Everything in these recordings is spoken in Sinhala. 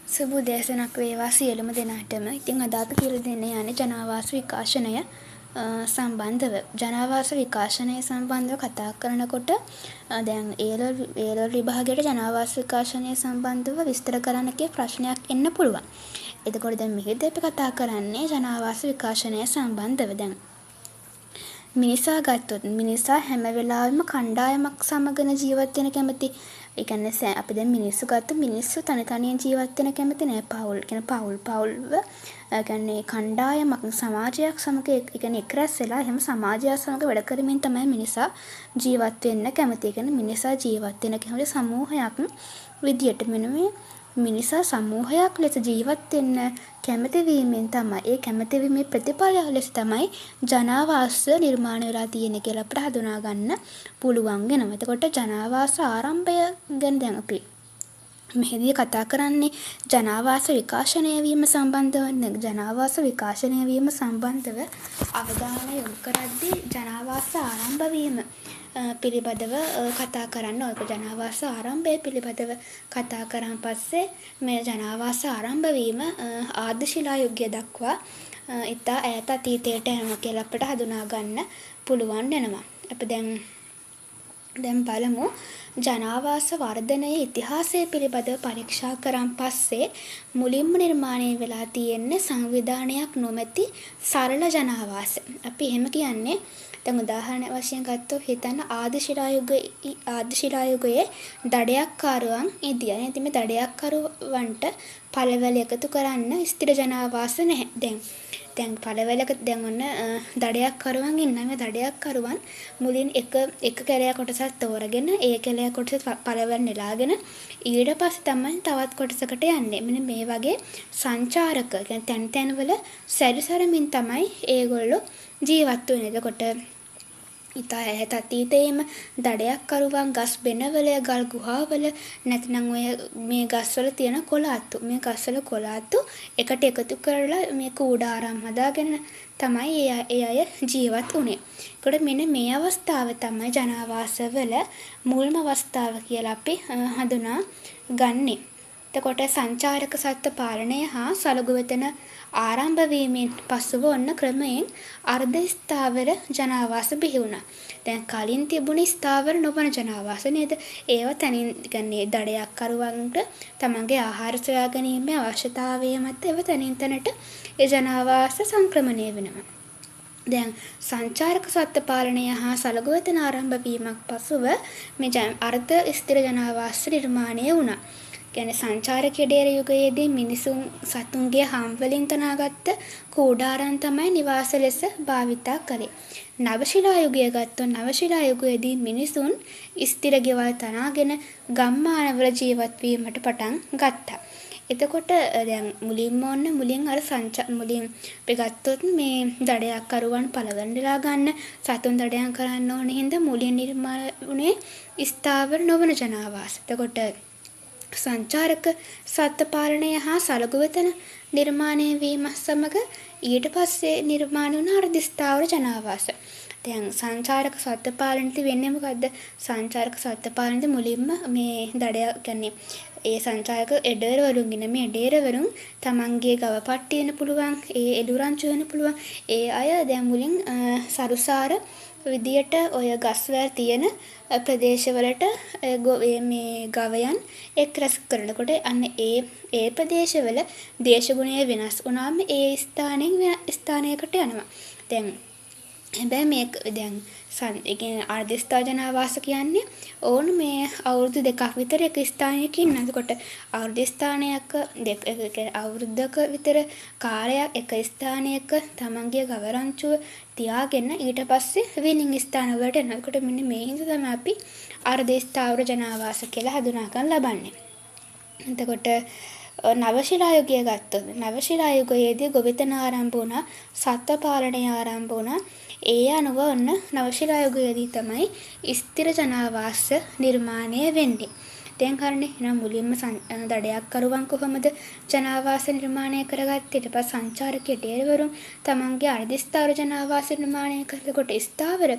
සුබ උදෑසනක් වේවා සියලුම දෙනාටම. ඉතින් අද අපි කියලා දෙන්න යන්නේ ජනාවාස විකාශනය සම්බන්ධව. ජනාවාස විකාශනය සම්බන්ධව කතා කරනකොට දැන් ඒ ලෙවල් විභාගයට ජනාවාස විකාශනය සම්බන්ධව විස්තර කරන්න කියලා ප්‍රශ්නයක් එන්න පුළුවන්. එතකොට දැන් මෙහෙදි අපි කතා කරන්නේ ජනාවාස විකාශනය සම්බන්ධව. දැන් මිනිසා ගත්තොත් මිනිසා හැම වෙලාවෙම කණ්ඩායමක් සමගන ජීවත් වෙන කැමති. ඒ කියන්නේ අපි දැන් මිනිස්සු ගත්තොත් මිනිස්සු තනි තනියෙන් ජීවත් වෙන කැමති නෑ. පවුල් කියන්නේ පවුල් පවුල්ව, ඒ කියන්නේ කණ්ඩායමක් සමාජයක් සමග, ඒ කියන්නේ එක් රැස් වෙලා එහෙම සමාජයක් සමග වැඩ කරමින් තමයි මිනිසා ජීවත් වෙන්න කැමති. ඒ කියන්නේ මිනිසා ජීවත් වෙන කැමති සමූහයක් විදියට. මෙන්න මේ මිනිසා සමූහයක් ලෙස ජීවත් වෙන්න කැමති වීමෙන් තමයි, ඒ කැමති වීමේ ප්‍රතිඵලයක් ලෙස තමයි ජනාවාස නිර්මාණය වෙලා තියෙන්නේ කියලා අපිට හඳුනා ගන්න පුළුවන් වෙනවා. එතකොට ජනාවාස ආරම්භය ගැන දැන් අපි මෙහිදී කතා කරන්නේ ජනාවාස විකාශනය වීම සම්බන්ධව. ජනාවාස විකාශනය වීම සම්බන්ධව අවධානය යොමු කරද්දී ජනාවාස ආරම්භ වීම පිළිබඳව කතා කරන්න ඕක. ජනාවාස ආරම්භය පිළිබඳව කතා කරාන් පස්සේ මේ ජනාවාස ආරම්භ වීම ආදි ශිලා යුගය දක්වා ඉතා ඈත අතීතයට යනවා කියලා අපිට හඳුනා ගන්න පුළුවන් වෙනවා. අපි දැන් බලමු ජනාවාස වර්ධනයේ ඉතිහාසය පිළිබඳව පරීක්ෂා කරන් පස්සේ මුලින්ම නිර්මාණය වෙලා තියෙන්නේ සංවිධානයක් නොමැති සරල ජනාවාස. අපි එහෙම කියන්නේ දැන් උදාහරණ වශයෙන් ගත්තොත් හිතන්න ආදි ශිලා යුගයේ දඩයක්කාරුවන් ඉදියා. ඉතින් මේ දඩයක්කරුවන්ට පළවැල එකතු කරන්න ස්ථිර ජනාවාස නැහැ. දැන් පළවැලක දැන් ඔන්න දඩයක්කරුවන් ඉන්නවා. මේ දඩයක්කරුවන් මුලින් එක එක කැලෑ කොටසක් තෝරගෙන ඒ කැලෑ කොටස පළවැල් නෙලාගෙන ඊට පස්සේ තමයි තවත් කොටසකට යන්නේ. මෙන්න මේ වගේ සංචාරක කියන්නේ තැන් තැන්වල සැරිසරමින් තමයි ඒගොල්ලෝ ජීවත් වෙන්නේ. එතකොට ඉතා ඈත අතීතයේම දඩයක්කරුවන් ගස් බෙනවල, ගල් ගුහාවල, නැත්නම් ඔය මේ ගස්වල තියෙන කොළ අතු, මේ ගස්වල කොළ අතු එකට එකතු කරලා මේ කූඩාරම් හදාගෙන තමයි ඒ අය ජීවත් වුණේ. ඒකට මෙන්න මේ අවස්ථාව තමයි ජනාවාසවල මුල්ම අවස්ථාව කියලා අපි හඳුනා ගන්නෙ. එතකොට සංචාරක සත්ත්ව පාලනය හා සලගු වෙතන ආරම්භ වීමෙන් පසුව ඔන්න ක්‍රමයෙන් අර්ධ ස්ථාවර ජනාවාස බිහි වුණා. දැන් කලින් තිබුණ ස්ථාවර නොවන ජනාවාස නේද? ඒවා තනින් කියන්නේ දඩයක්කරුවන්ට තමන්ගේ ආහාර සොයා ගැනීමේ අවශ්‍යතාවය මත ඒවා තනින් තනට ඒ ජනාවාස සංක්‍රමණය වෙනවා. දැන් සංචාරක සත්ත්ව පාලනය හා සලගු වෙතන ආරම්භ වීමක් පසුව මේ අර්ධ ස්ථිර ජනාවාස නිර්මාණය වුණා. කියන්නේ සංචාරක එඩේර යුගයේදී මිනිසුන් සතුන්ගේ හම් වලින් තනාගත්ත කූඩාරම් තමයි නිවාස ලෙස භාවිතා කළේ. නවශිලා යුගය ගත්තොත් නවශිලා යුගයේදී මිනිසුන් ස්ථිර ගෙවල් තනාගෙන ගම්මානවල ජීවත් වීමට පටන් ගත්තා. එතකොට දැන් මුලින්ම ඔන්න මුලින් අර මුලින් අපි ගත්තොත් මේ දඩයක්කරුවන් පළවැල් නෙලා ගන්න සතුන් දඩයම් කරන්න ඕන හින්දා මුලින් නිර්මාණ වුණේ ස්ථාවර නොවන ජනාවාස. එතකොට සංචාරක සත්ත්ව පාලනය හා සලගු වෙතන නිර්මාණය වීම සමග ඊට පස්සේ නිර්මාණය වුණ අර්ධ ස්ථාවර ජනාවාස. දැන් සංචාරක සත්ත්ව පාලනයේදී වෙන්නේ මොකද්ද? සංචාරක සත්ත්ව පාලනයේදී මුලින්ම මේ දඩය කියන්නේ ඒ සංචාරක එඩේරවරුන් ඉන්න මේ එඩේරවරුන් තමන්ගේ ගව පට්ටි වෙන්න පුළුවන්, ඒ එළු රංචු වෙන්න පුළුවන්. ඒ අය දැන් මුලින් සරුසාර විදියට ඔය ගස්වැල් තියෙන ප්‍රදේශවලට මේ ගවයන් එක් රැස් කරනකොට අන්න ඒ ඒ ප්‍රදේශවල දේශගුණය වෙනස් වුණාම ඒ ස්ථානයෙන් වෙන ස්ථානයකට යනවා. දැන් හැබැයි මේක දැන් ඒ කියන්නේ අර්ධ ස්ථාවර ජනාවාස කියන්නේ ඔවුන් මේ අවුරුදු දෙකක් විතර එක ස්ථානයක ඉන්නවා. එතකොට අවුරුදු ස්ථානයක දෙක අවුරුද්දක විතර කාලයක් එක ස්ථානයක තමන්ගේ ගව රංචුව තියාගෙන ඊට පස්සේ වෙනින් ස්ථාන වලට යනවා. එතකොට මෙන්න මේ හින්දා තමයි අපි අර්ධ ස්ථාවර ජනාවාස කියලා හඳුනා ගන්න ලබන්නේ. එතකොට නවශිලා යුගය ගත්තොත් නවශිලා යුගයේදී ගොවිතැන ආරම්භ වුණා, සත්ත්ව පාලනය ආරම්භ වුණා. ඒ අනුව ඔන්න නවශිලා යුගයේදී තමයි ස්ථිර ජනාවාස නිර්මාණය වෙන්නේ. දැන් හරිනේ. එහෙනම් මුලින්ම දඩයක්කරුවන් කොහොමද ජනාවාස නිර්මාණය කරගත්තේ? ඊට පස්සේ සංචාරක එඩේරවරුන් තමන්ගේ අර්ධ ස්ථාවර ජනාවාස නිර්මාණය කරනකොට ස්ථාවර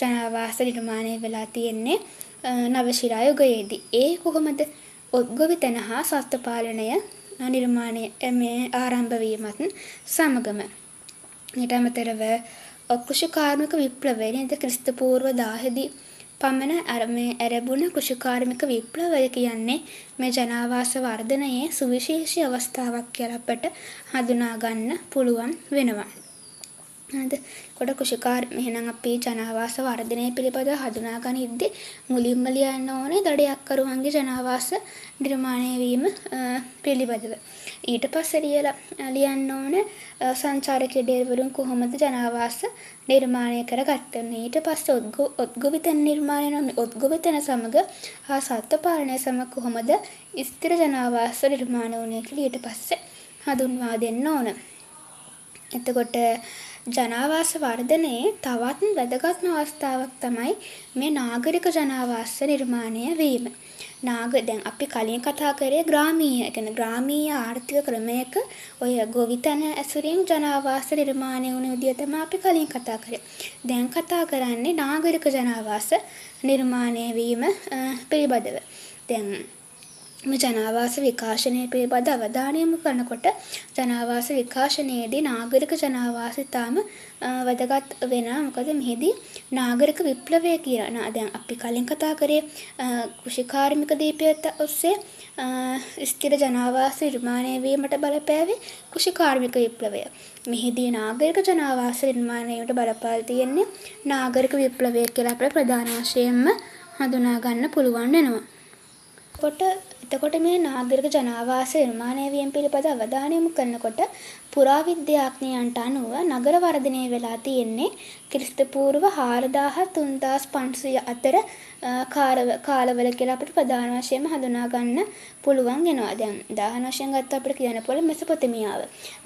ජනාවාස නිර්මාණය වෙලා තියෙන්නේ නවශිලා යුගයේදී. ඒ කොහොමද? ගොවිතැන හා සත්ත්ව පාලනය නිර්මාණය මේ ආරම්භ වීමත් සමගම. ඊට අමතරව කෘෂිකාර්මික විප්ලවය නේද, ක්‍රිස්තු පූර්ව 1000 දී පමණ අර මේ ඇරඹුණ කෘෂිකාර්මික විප්ලවය කියන්නේ මේ ජනාවාස වර්ධනයේ සුවිශේෂී අවස්ථාවක් කියලා අපට හඳුනා ගන්න පුළුවන් වෙනවා. හරිද? එතකොට එහෙනම් අපි ජනාවාස වර්ධනය පිළිබඳව හඳුනා ගනිද්දී මුලින්ම ලියන්න ඕනේ දඩයක්කරුවන්ගේ ජනාවාස නිර්මාණය වීම පිළිබඳව. ඊට පස්සේ ලියන්න ඕනේ සංචාරක ඉඩේරුවරුන් කොහොමද ජනාවාස නිර්මාණය කරගත්තේ. ඊට පස්සේ ඔත්ගොවිතැන නිර්මාණය වෙනවා. මේ ඔත්ගොවිතැන සමග හා සත්ව පාලනය සමග කොහොමද ස්ථිර ජනාවාස නිර්මාණය වුණේ කියලා ඊට පස්සේ හඳුන්වා දෙන්න ඕන. එතකොට ජනාවාස වර්ධනයේ තවත් වැදගත්ම අවස්ථාවක් තමයි මේ නාගරික ජනාවාස නිර්මාණය වීම. දැන් අපි කලින් කතා කරේ ග්‍රාමීය, ඒ කියන්නේ ග්‍රාමීය ආර්ථික ක්‍රමයක ඔය ගොවිතැන ඇසුරින් ජනාවාස නිර්මාණය වුණ විදිය තමයි අපි කලින් කතා කරේ. දැන් කතා කරන්නේ නාගරික ජනාවාස නිර්මාණය වීම පිළිබඳව. දැන් මේ ජනාවාස විකාශනය පිළිබඳ අවධානය යොමු කරනකොට ජනාවාස විකාශනයේදී නාගරික ජනාවාස ඉතාම වැදගත් වෙනවා. මොකද මෙහිදී නාගරික විප්ලවය කියලා දැන් අපි කලින් කතා කරේ කෘෂිකාර්මික දීපය ඔස්සේ ස්ථිර ජනාවාස නිර්මාණය වීමට බලපෑවේ කෘෂිකාර්මික විප්ලවය. මෙහිදී නාගරික ජනාවාස නිර්මාණය වීමට බලපාලා තියෙන්නේ නාගරික විප්ලවය කියලා අපිට ප්‍රධාන වශයෙන්ම හඳුනා ගන්න පුළුවන් වෙනවා. එතකොට මේ නාගරික ජනාවාස නිර්මාණය වීම පිළිබඳ අවධානය යොමු කරනකොට පුරාවිද්‍යාඥයන්ට අනුව නගර වර්ධනය වෙලා තියෙන්නේ ක්‍රිස්තු පූර්ව 4000 3500 අතර කාලවල කියලා අපිට ප්‍රධාන වශයෙන්ම හඳුනා ගන්න පුළුවන් වෙනවා. දැන් උදාහරණ වශයෙන් ගත්තොත් අපිට කියන්න පුළුවන් මෙසොපොතේමියාව.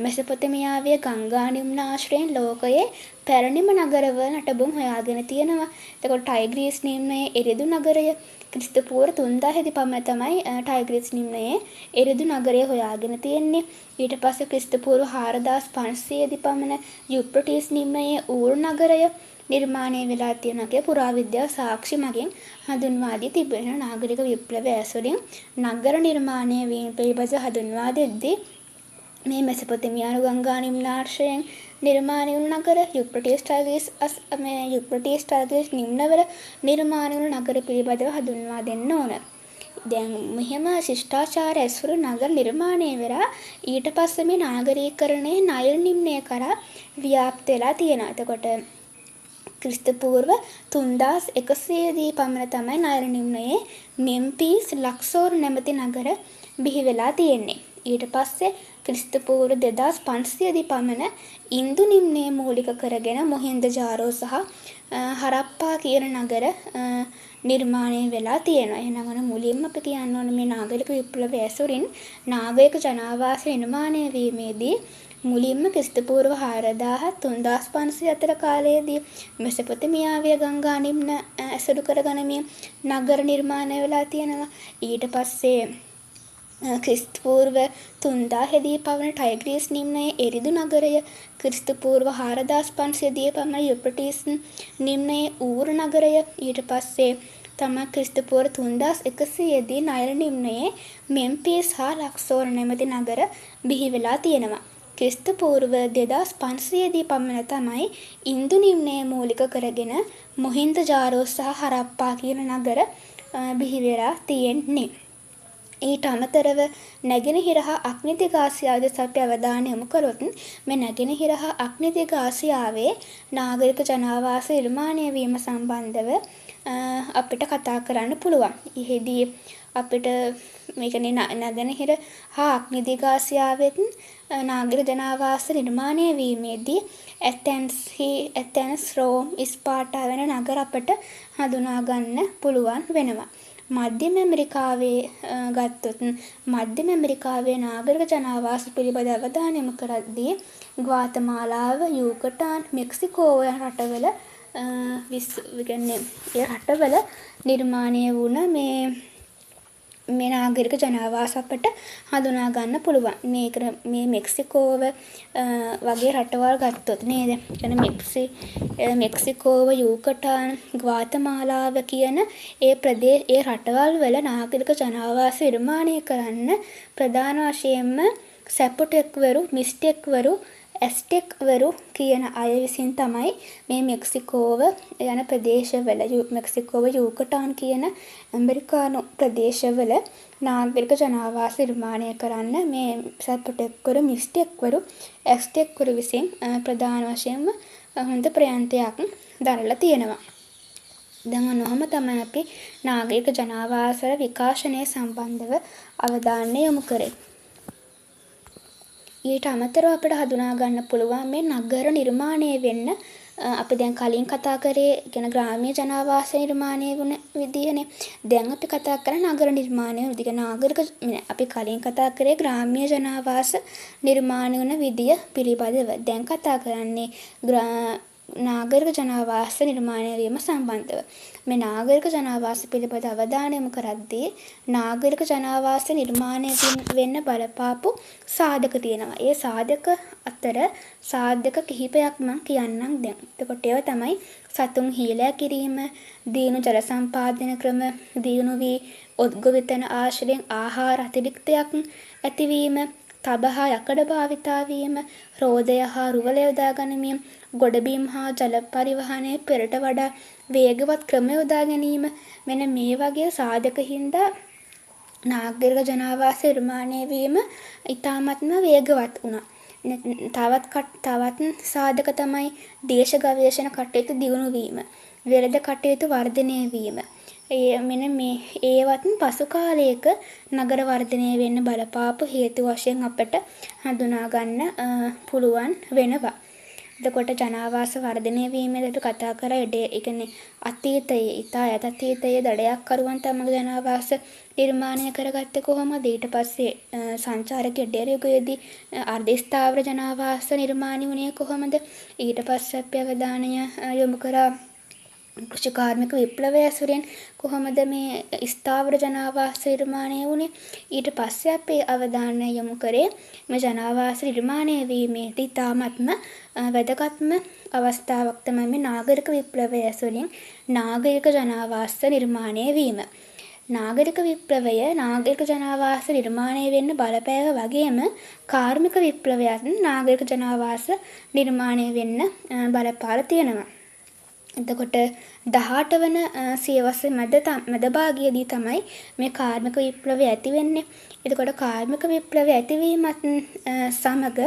මෙසොපොතේමියාවේ ගංගා නිම්න ආශ්‍රයෙන් ලෝකයේ පැරණිම නගරවල නටබුන් හොයාගෙන තියෙනවා. එතකොට ටයිග්‍රීස් නිම්නයේ එරිදු නගරය ක්‍රිස්තු පූර්ව 3000 දී පමණ තමයි ටයිග්‍රීස් නිම්නයේ එරිදු නගරය හොයාගෙන තියෙන්නේ. ඊට පස්සේ ක්‍රිස්තු පූර්ව 4500 දී පමණ යුප්‍රටීස් නිම්නයේ ඌර් නගරය නිර්මාණය වෙලා තියෙනවා කියලා පුරාවිද්‍යා සාක්ෂි මගින් හඳුන්වා දී තිබෙනවා. නාගරික විප්ලවය ඇසුරින් නගර නිර්මාණය වීම පිළිබඳව හඳුන්වා දෙද්දී මේ මෙසොපොතේමියානු ගංගා නිම්නාශ්‍රයෙන් නිර්මාණය වුණු නගර, යුප්‍රටීස් ටයිග්‍රීස් මේ යුප්‍රටීස් ටයිග්‍රීස් නිම්නවල නිර්මාණය වුණු නගර පිළිබඳව හඳුන්වා දෙන්න ඕන. දැන් මෙහෙම ශිෂ්ටාචාර ඇසුරු නගර නිර්මාණය වෙලා ඊට පස්සේ මේ නාගරීකරණය නයිල් නිම්නය කරා ව්‍යාප්ත වෙලා තියෙනවා. එතකොට ක්‍රිස්තු පූර්ව 3100 දී පමණ තමයි නයිල් නිම්නයේ මෙම්පිස් ලක්සෝර් නැමැති නගර බිහි වෙලා තියෙන්නේ. ඊට පස්සේ ක්‍රිස්තු පූර්ව 2500 දී පමණ ඉන්දු නිම්නය මූලික කරගෙන මොහෙන්දජාරෝ සහ හරප්පා කියන නගර නිර්මාණය වෙලා තියෙනවා. එහෙනම් ඔන්න මුලින්ම අපි කියන්න ඕනේ මේ නාගරික විප්ලවය ඇසුරින් නාගරික ජනාවාස නිර්මාණය වීමේදී මුලින්ම ක්‍රිස්තු පූර්ව 4000 3500 අතර කාලයේදී මෙසොපොතේමියාවේ ගංගා නිම්න ඇසුරු කරගනිමින් නගර නිර්මාණය වෙලා තියෙනවා. ඊට පස්සේ ක්‍රිස්තු පූර්ව 3000 දී පමණ ටයිග්‍රීස් නිම්නයේ එරිදු නගරය, ක්‍රිස්තු පූර්ව 4500 දී පමණ යුප්‍රටීස් නිම්නයේ ඌර් නගරය, ඊට පස්සේ තමයි ක්‍රිස්තු පූර්ව 3100 දී නයිල් නිම්නයේ මෙම්පිස් හා ලක්සෝර් නැමැති නගර බිහි වෙලා තියෙනවා. ක්‍රිස්තු පූර්ව 2500 දී පමණ තමයි ඉන්දු නිම්නය මූලික කරගෙන මොහෙන්දජාරෝ සහ හරප්පා කියන නගර බිහි වෙලා තියෙන්නේ. ඊට අමතරව නැගෙනහිර හා අග්නිදිග ආසියාව දෙස අපි අවධානය යොමු කරොත් මේ නැගෙනහිර හා අග්නිදිග ආසියාවේ නාගරික ජනාවාස නිර්මාණය වීම සම්බන්ධව අපිට කතා කරන්න පුළුවන්. එහෙදී අපිට මේ කියන්නේ නැගෙනහිර හා අග්නිදිග ආසියාවෙත් නාගරික ජනාවාස නිර්මාණය වීමේදී ඇතැන්ස්, රෝම්, ස්පාටා වැනි නගර අපට හඳුනා ගන්න පුළුවන් වෙනවා. මධ්‍යම ඇමරිකාවේ ගත්තොත් මධ්‍යම ඇමරිකාවේ නාගරික ජනාවාස පිළිබඳ අවධානය යොමු කරද්දී ග්වාතමාලාව, යූකටාන්, මෙක්සිකෝව යන රටවල ඒ රටවල නිර්මාණය වුණ මේ මේ නාගරික ජනාවාස අපට හඳුනා ගන්න පුළුවන්. මේකට මේ මෙක්සිකෝව වගේ රටවල් ගත්තොත් නේද? කියන්නේ මෙක්සිකෝව, යූකටාන්, ග්වාතමාලාව කියන ඒ ප්‍රදේශ ඒ රටවල් වල නාගරික ජනාවාස නිර්මාණය කරන්න ප්‍රධාන වශයෙන්ම සැපොටෙක්වරු, මිස්ටෙක්වරු, ඇස්ටෙක්වරු කියන අය විසින් තමයි මේ මෙක්සිකෝව යන ප්‍රදේශවල, මෙක්සිකෝව, යූකටාන් කියන ඇමරිකානු ප්‍රදේශවල නාගරික ජනාවාස නිර්මාණය කරන්න මේ සැපොටෙක්වරු, මිස්ටෙක්වරු, ඇස්ටෙක්වරු විසින් ප්‍රධාන වශයෙන්ම හොඳ ප්‍රයන්තයක් දරලා තියෙනවා. දැන් ඔන්න ඔහොම තමයි අපි නාගරික ජනාවාස වල විකාශනය සම්බන්ධව අවධානය යොමු කරේ. ඊට අමතරව අපිට හඳුනා ගන්න පුළුවන් මේ නගර නිර්මාණය වෙන්න අපි දැන් කලින් කතා කරේ කියන්නේ ග්‍රාමීය ජනාවාස නිර්මාණය වුණ විදිහනේ. දැන් අපි කතා කරන්නේ නගර නිර්මාණය වුණ විදිහ. නාගරික අපි කලින් කතා කරේ ග්‍රාමීය ජනාවාස නිර්මාණය වුණ විදිය පිළිබඳව. දැන් කතා කරන්නේ නාගරික ජනාවාස නිර්මාණය වීම සම්බන්ධව. මේ නාගරික ජනාවාස පිළිබඳ අවධානය යොමු කරද්දී නාගරික ජනාවාස නිර්මාණය වෙන්න බලපාපු සාධක තියෙනවා. ඒ සාධක අතර සාධක කිහිපයක් මම කියන්නම් දැන්. එතකොට ඒවා තමයි සතුන් හීලෑ කිරීම, දියුණු ජල සම්පාදන ක්‍රම දියුණු වී ඔත්ගොවිතැන ආශ්‍රයෙන් ආහාර අතිරික්තයක් ඇතිවීම, තබ හා යකඩ භාවිතා වීම, රෝදය හා රුවල යොදා ගනිමින් ගොඩබිම් හා ජල පරිවහනය පෙරට වඩා වේගවත් ක්‍රම යොදා ගැනීම, මෙන්න මේ වගේ සාධක හින්දා නාගරික ජනාවාස නිර්මාණය වීම ඉතාමත්ම වේගවත් වුණා. තවත් සාධක තමයි දේශ ගවේෂණ කටයුතු දියුණු වීම, වෙළඳ කටයුතු වර්ධනය වීම. ඒ මෙන්න මේ ඒවත් පසු කාලයක නගර වර්ධනය වෙන්න බලපාපු හේතු වශයෙන් අපට හඳුනා ගන්න පුළුවන් වෙනවා. එතකොට ජනාවාස වර්ධනය වීමේදී අපි කතා කරා ඒ කියන්නේ අතීතයේ ඉතා ඈත අතීතයේ දඩයක්කරුවන් තමන්ගේ ජනාවාස නිර්මාණය කරගත්තේ කොහොමද? ඊට පස්සේ සංචාරක එඩේර යුගයේදී අර්ධ ස්ථාවර ජනාවාස නිර්මාණය වුණේ කොහොමද? ඊට පස්සේ අපි අවධානය යොමු කරා කෘෂිකාර්මික විප්ලවය ඇසුරෙන් කොහොමද මේ ස්ථාවර ජනාවාස නිර්මාණය වුණේ? ඊට පස්සේ අපි අවධානය යොමු කරේ මේ ජනාවාස නිර්මාණය වීමේදී ඉතාමත්ම වැදගත්ම අවස්ථාවක් තමයි මේ නාගරික විප්ලවය ඇසුරින් නාගරික ජනාවාස නිර්මාණය වීම. නාගරික විප්ලවය නාගරික ජනාවාස නිර්මාණය වෙන්න බලපෑව වගේම කාර්මික විප්ලවයත් නාගරික ජනාවාස නිර්මාණය වෙන්න බලපාලා තියෙනවා. එතකොට 18 වන සියවසේ මැද භාගයේදී තමයි මේ කාර්මික විප්ලවය ඇති වෙන්නේ. එතකොට කාර්මික විප්ලවය ඇතිවීමත් සමග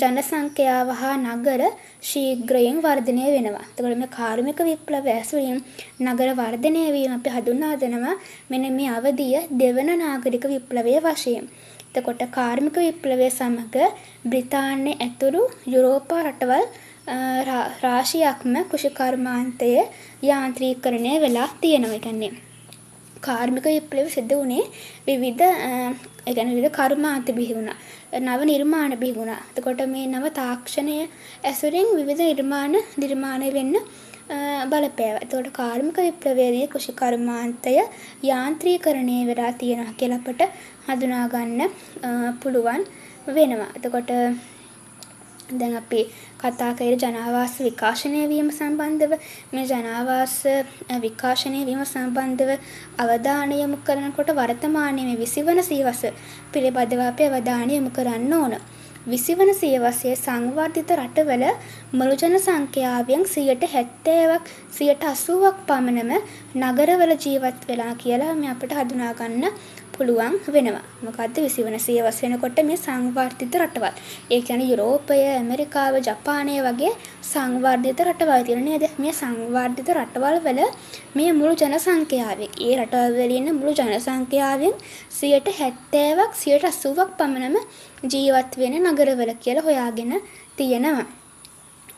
ජන සංඛ්‍යාව හා නගර ශීඝ්‍රයෙන් වර්ධනය වෙනවා. එතකොට මේ කාර්මික විප්ලවය ඇසුරින් නගර වර්ධනය වීම අපි හඳුන්වා දෙනවා මෙන්න මේ අවධිය දෙවන නාගරික විප්ලවය වශයෙන්. එතකොට කාර්මික විප්ලවය සමග බ්‍රිතාන්‍ය ඇතුළු යුරෝපා රටවල් රාශියක්ම කෘෂිකර්මාන්තය යාන්ත්‍රීකරණය වෙලා තියෙනවා. ඒ කියන්නේ කාර්මික විප්ලවය සිදු වුණේ විවිධ ඒ කියන්නේ විවිධ කර්මාන්ත බිහි වුණා. නව නිර්මාණ බිහි වුණා. එතකොට මේ නව තාක්ෂණය ඇසුරින් විවිධ නිර්මාණ නිර්මාණය වෙන්න බලපෑවා. එතකොට කාර්මික විප්ලවයේදී කෘෂිකර්මාන්තය යාන්ත්‍රීකරණය වෙලා තියෙනවා කියලා අපට හඳුනා ගන්න පුළුවන් වෙනවා. එතකොට දැන් අපි කතා කරේ ජනාවාස විකාශනය වීම සම්බන්ධව. මේ ජනාවාස විකාශනය වීම සම්බන්ධව අවධානය යොමු කරනකොට වර්තමානයේ මේ 20 වන සියවස පිළිබඳව අපි අවධානය යොමු කරන්න ඕන. 20 වන සියවසේ සංවර්ධිත රටවල මුළු ජන සංඛ්‍යාවෙන් 70%ක් 80%ක් පමණම නගරවල ජීවත් වෙලා කියලා මේ අපිට හඳුනා ගන්න පුළුවන් වෙනවා. මොකද්ද 20 වන සියවස වෙනකොට මේ සංවර්ධිත රටවල්. ඒ කියන්නේ යුරෝපය, ඇමරිකාව, ජපානය වගේ සංවර්ධිත රටවල් තියෙන නේද? මේ සංවර්ධිත රටවල් වල මේ මුළු ජන සංඛ්‍යාවෙන් ඒ රටවල් වල ඉන්න මුළු ජන සංඛ්‍යාවෙන් 70%ක් 80%ක් පමණම ජීවත් වෙන නගරවල කියලා හොයාගෙන තියෙනවා.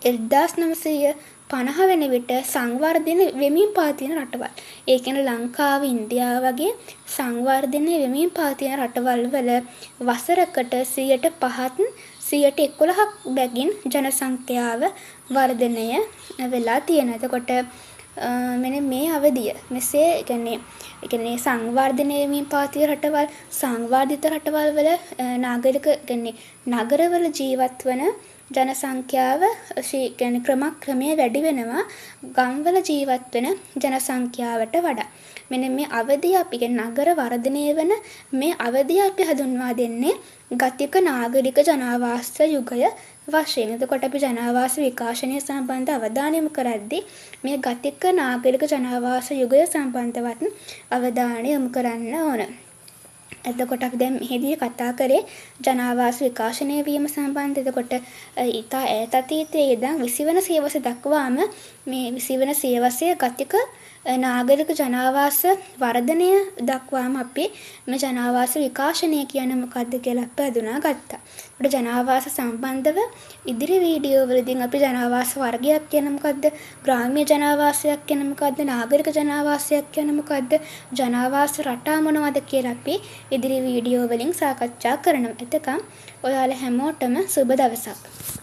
1950 වෙන විට සංවර්ධනය වෙමින් පවතින රටවල්. ඒ කියන්නේ ලංකාව, ඉන්දියාව වගේ සංවර්ධනය වෙමින් පවතින රටවල් වල වසරකට 5%ත් 11%ක් බැගින් ජන සංඛ්‍යාව වර්ධනය වෙලා තියෙනවා. එතකොට මෙන්න මේ අවධිය මෙසේ ඒ කියන්නේ සංවර්ධනය වෙමින් පවතින රටවල්, සංවර්ධිත රටවල් වල නාගරික කියන්නේ නගරවල ජීවත් වන ජන සංඛ්‍යාව කියන්නේ ක්‍රමක්‍රමයෙන් වැඩි වෙනවා ගම්වල ජීවත් වෙන ජන සංඛ්‍යාවට වඩා. මෙන්න මේ අවධිය අපි කියන්නේ නගර වර්ධනය වෙන මේ අවධිය අපි හඳුන්වා දෙන්නේ ගතික නාගරික ජනාවාස යුගය වශයෙන්. එතකොට අපි ජනාවාස විකාශනය සම්බන්ධ අවධානය යොමු කරද්දී මේ ගතික නාගරික ජනාවාස යුගය සම්බන්ධවත් අවධානය යොමු කරන්න ඕන. එතකොට අපි දැන් මෙහිදී කතා කරේ ජනාවාස විකාශනය වීම සම්බන්ධ. එතකොට ඉතා ඈත අතීතයේ ඉඳන් 20 වන සියවස දක්වාම මේ 20 වන සියවසේ ගතික නාගරික ජනාවාස වර්ධනය දක්වාම අපි මේ ජනාවාස විකාශනය කියන්නේ මොකක්ද කියලා අපි හඳුනා ගත්තා. ඒකට ජනාවාස සම්බන්ධව ඉදිරි වීඩියෝ වලදී අපි ජනාවාස වර්ගයක් කියන්නේ මොකද්ද? ග්‍රාමීය ජනාවාසයක් කියන්නේ මොකද්ද? නාගරික ජනාවාසයක් කියන්නේ මොකද්ද? ජනාවාස රටා මොනවද කියලා අපි ඉදිරි වීඩියෝ වලින් සාකච්ඡා කරනවා. එතකන් ඔයාලා හැමෝටම සුබ දවසක්.